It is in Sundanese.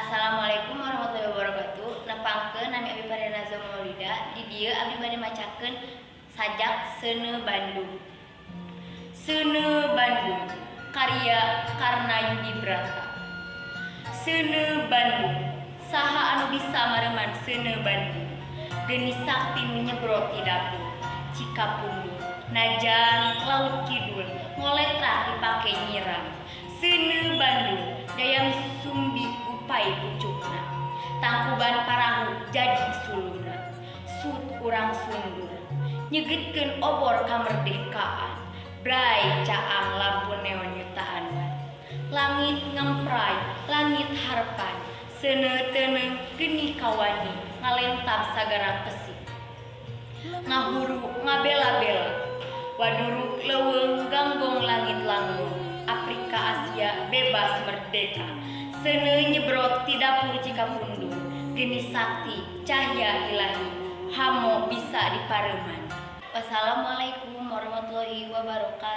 Assalamualaikum warahmatullahi wabarakatuh. Nepangkeun, nami abi Farida Nazwa Maulida. Di dieu abdi bade macakeun sajak Seuneu Bandung. Seuneu Bandung, karya Karna Yudi Brata. Seuneu Bandung, saha anu bisa mareuman seuneu Bandung? Geni sakti nu nyebrot ti dapur Cikapundung, najan laut kidul ngoletrah dipake nyiram. Seuneu Bandung, dayam sumbi gupai pucukna, tangkuban parahu jadi suluna. Sut urang sundur nyegetkeun obor kamerdekaan, bray caang lampu neon jutaan. Langit ngempray, langit harepan. Seuneu teuneung geni kawani ngalentab sagara kesik, ngahuru ngabela-bela. Waduruk leuweung ganggong langit langgong, Afrika Asia bebas merdeka. Seuneu nyebrot ti dapur Cikapundung, geni sakti cahya ilahi, hamo bisa dipareuman. Wassalamualaikum warahmatullahi wabarakatuh.